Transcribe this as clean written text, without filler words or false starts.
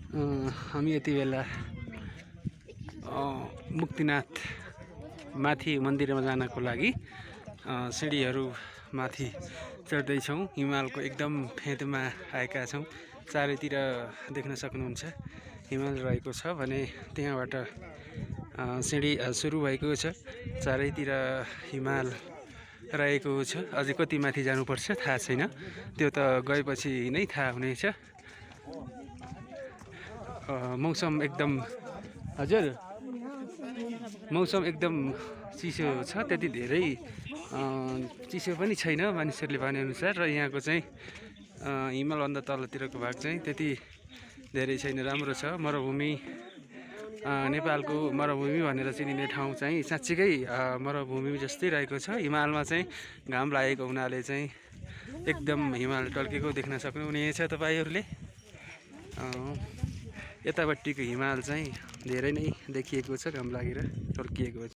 हामी यति बेला मुक्तिनाथ माथि मन्दिरमा जानको लागि सिँढीहरू माथि चढ्दैछौँ। हिमालको एकदम फेदमा आएका छौँ। चारैतिर देख्न सक्नुहुन्छ हिमाल रहेको छ भने त्यहाँबाट सिँढी सुरु भएको छ। चारैतिर हिमाल रहेको छ। अझै कति माथि जानुपर्छ थाहा छैन, त्यो त गएपछि नै थाहा हुनेछ। मौसम एकदम हजुर मौसम एकदम चिसो छ, त्यति धेरै चिसो पनि छैन मानिसहरूले भनेअनुसार। र यहाँको चाहिँ हिमालभन्दा तलतिरको भाग चाहिँ त्यति धेरै छैन, राम्रो छ। मरुभूमि नेपालको मरुभूमि भनेर चिनिने ठाउँ चाहिँ साँच्चीकै मरुभूमि जस्तै रहेको छ। हिमालमा चाहिँ घाम लागेको हुनाले चाहिँ एकदम हिमाल टल्केको देख्न सक्नुहुनेछ तपाईँहरूले। यतापट्टिको हिमाल चाहिँ धेरै नै देखिएको छ, घाम लागेर टल्किएको छ।